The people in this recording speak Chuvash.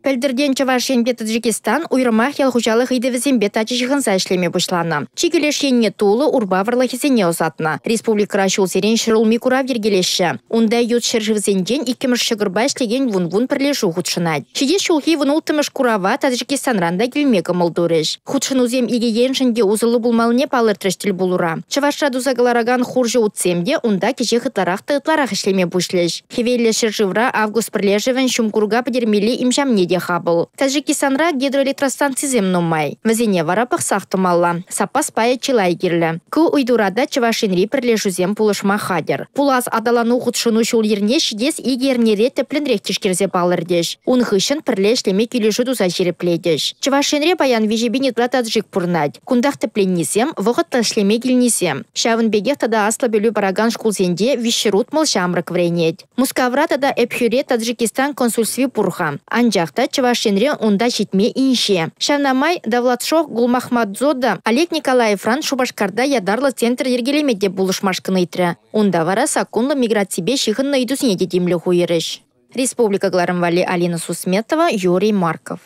Пӗлтӗртен Чӑваш Енпе Таджикистан уйрӑмах ял хуҫалӑх ыйтӑвӗсемпе тачӑ ҫыхӑнса ӗҫлеме пуҫланӑ. Чикӗ леш енне тулӑ, урпа вӑрлӑхӗсене ӑсатнӑ. Республикӑра ҫулсерен «Ҫӗрулми курав» йӗркелеҫҫӗ. Унта ют ҫӗршывсенчен иккӗмӗш ҫӑкӑрпа ӗҫлекен вун-вун пӗрлешӳ хутшӑнать. Ҫитес ҫулхи 16-мӗш курава Таджикистанран та килме кӑмӑл турӗҫ. Хутшӑнусем икӗ еншӗн те усӑллӑ пулмаллине палӑртрӗҫ тӗл пулура. Чӑвашра туса кӑларакан хурҫӑ утсем те унта кӗҫех ытларах та ытларах ӗҫлеме пуҫлӗҫ. Хӗвеллӗ ҫӗршывра «Август» пӗрлешӗвӗн ҫум курӑка пӗтермелли им-ҫамне те хапӑл. Таджикистанра гидроэлектростанцисем нумай. Вӗсене вара пӑхсах тӑмалла. Саппас пайӗ чылай кирлӗ. Ку ыйтура та Чӑваш Енри пӗрлешӳсем пулӑшма хатӗр. Пулас аталану хутшӑну ҫул-йӗрне ҫитес икӗ эрнере тӗплӗнрех тишкерсе палӑртӗҫ. Ун хыҫҫӑн пӗрле ӗҫлеме килӗшӳ туса ҫирӗплетӗҫ. Чӑваш Енре паян 3 пин ытла таджик пурӑнать. Кунтах тӗпленнисем, вӑхӑтлӑ ӗҫлеме килнисем. Ҫавӑн пекех тата аслӑ пӗлӳ паракан шкулсенче 360 ҫамрӑк вӗренет. Мускавра тата Ӗпхӳре Таджикистан консульстви пур-ха. Анчах та Чӑваш Енре унта ҫитме инҫе. Ҫавна май Давлатшох Гулмахмадзода Олег Николаевран Шупашкарта ятарлӑ центр йӗркелеме те пулӑшмашкӑн ыйтрӗ. Унта вара саккунлӑ миграципе ҫыхӑннӑ ыйтусене те тимлӗх уйӑрӗҫ. Республика кӑларӑм валли Алина Сусметова, Юрий Марков.